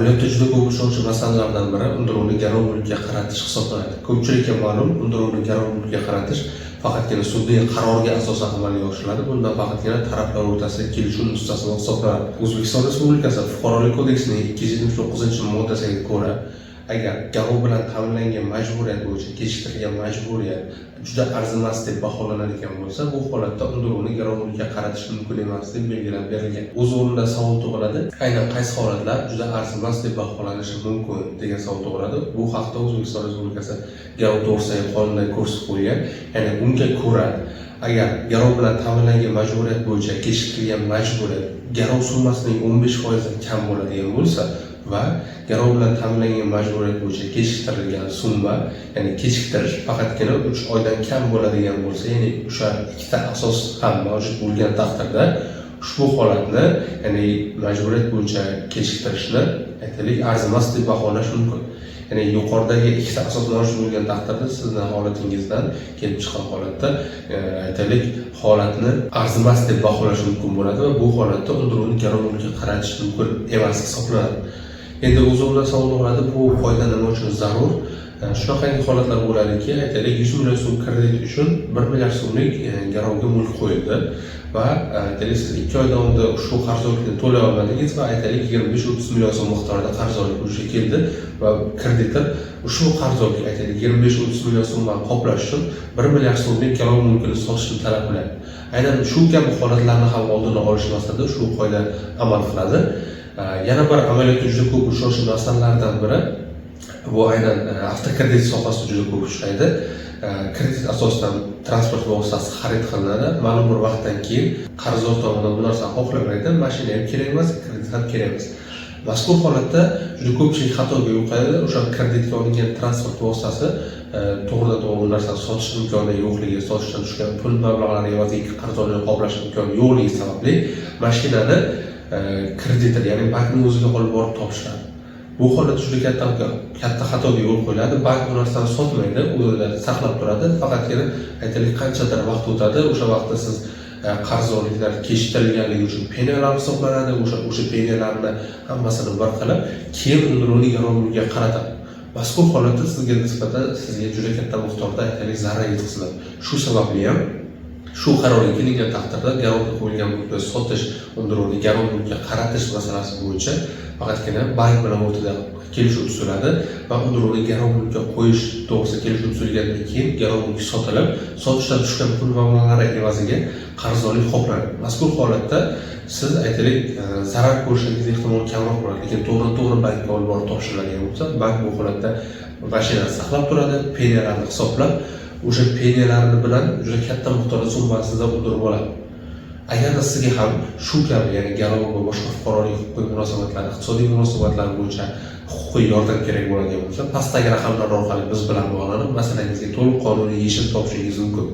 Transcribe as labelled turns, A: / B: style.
A: Amaliyotda juda ko'p uchrovchi masalalardan biri undirovni garov mulkka qaratish hisoblanadi. Ko'pchilikka ma'lum, undirovni garov mulkka qaratish faqatgina sudning qaroriga asosan amalga oshiriladi. Bundan faqatgina taraflar o'rtasidagi kelishuv mustasno hisoblanadi. O'zbekiston Respublikasi Fuqarolik kodeksining 279-moddasiga ko'ra, agar garov bilan ta'minlangan majburiyat bo'yicha kechiktirilgan majburiyat juda arzimas deb baholanadigan bo'lsa, bu holatda undirovni garov mulkka qaratish mumkin emas deb belgilab berilgan. O'z o'rnida savol tug'iladi: aynan qaysi holatlar juda arzimas deb baholanishi mumkin degan savol tug'iladi. Bu haqda O'zbekiston Respublikasi Garov to'g'risidagi qonunda ko'rsatib qo'yilgan. Ya'ni unga ko'ra, agar garov bilan ta'minlangan majburiyat bo'yicha kechiktirilgan majburiyat garov summasining 15 foizdan kam bo'ladigan bo'lsa va garov bilan ta'minlangan majburiyat bo'yicha kechiktirilgan summa, ya'ni kechiktirish faqatgina 3 oydan kam bo'ladigan bo'lsa, ya'ni o'sha ikkita asos ham mavjud bo'lgan taqdirda ushbu holatni, ya'ni majburiyat bo'yicha kechiktirishni, aytaylik, arzimas deb baholash mumkin. Ya'ni yuqoridagi ikkita asos mavjud bo'lgan taqdirda sizni holatingizdan kelib chiqqan holatda, aytaylik, holatni arzimas deb baholash mumkin bo'ladi va bu holatda undirovni garov mulkka qaratish mumkin emas hisoblanadi. Endi o'z o'rnida savol tug'iladi: bu qoida nima uchun zarur? Shunaqangi holatlar bo'ladiki, aytaylik, 100 million so'm kredit uchun 1 milliard so'mlik garovga mulk qo'yildi va, aytaylik, siz 2 oy davomida ushbu qarzdorlikni to'lay olmadingiz va, aytaylik, 25-30 million so'm miqdorida qarzdorlik уже keldi va kreditor ushbu qarzdorlik, aytaylik, 25-30 million so'mni qoplash uchun 1 milliard so'mlik garov mulkini sotishni talab qiladi. Aynan shu kabi holatlarni ham oldini olish maqsadida ushbu qoida amal qiladi. Yana bir amaliyotda juda ko'p uchrashuvchi masalalardan biri bu aynan avtokredit sohasida juda ko'p uchraydi. Kredit asosida transport vositasi xarid qilinadi. Ma'lum bir vaqtdan keyin qarzdor tomonidan bu narsani xohlamaydi, mashina ham kerak emas, kredit ham kerak emas. Mazkur holatda juda ko'pchilik xatoga yo'l qo'yadi. O'sha kreditga olingan transport vositasi, to'g'ridan to'g'ri u narsani sotish imkoni yo'qligi, sotishdan tushgan pul mablag'lari evaziga qarzdorlikni qoplash imkoni yo'qligi sababli mashinani kreditor, ya'ni bankni o'ziga olib borib topshiradi. Bu holatda juda katta katta xatoga yo'l qo'yiladi. Bank bu narsani sotmaydi, o'zida saqlab turadi. Faqatgina, aytaylik, qanchadir vaqt o'tadi. O'sha vaqtda siz qarzdorliklar kechiktirilganligi uchun penyalar hisoblanadi. O'sha penyalarni hammasini bir qilib, keyin undirovni garov mulkka qaratadi. Mazkur holatda sizga nisbatan, sizga juda katta miqdorda, aytaylik, zarar yetkaziladi. Shu sababli ham shu qarorga kelingan taqdirda garovga qo'yilgan mulkni sotish, undirovni garov mulkka qaratish masalasi bo'yicha faqatgina bank bilan o'rtada kelishuv tuziladi va undirovni garov mulkka qo'yish to'g'risida kelishuv tuzilgandan keyin garov mulki sotilib, sotishdan tushgan pul mablag'lari evaziga qarzdorlik qoplanadi. Mazkur holatda siz, aytaylik, zarar ko'rishingiz ehtimoli kamroq bo'ladi. Lekin to'g'ridan to'g'ri bankka olib borib topshiriladigan bo'lsa, bank bu holatda mashinani saqlab turadi, penyalarni hisoblab, o'sha penyalarni bilan juda katta miqdorda summani sizdan undirib oladi. Agarda sizga ham shu kabi, ya'ni garov va boshqa fuqarolik huquqiy munosabatlar, iqtisodiy munosabatlar bo'yicha huquqiy yordam kerak bo'ladigan bo'lsa, pastdagi raqamlar orqali biz bilan bog'lanib, masalangizga to'liq qonuniy yechim topishingiz mumkin.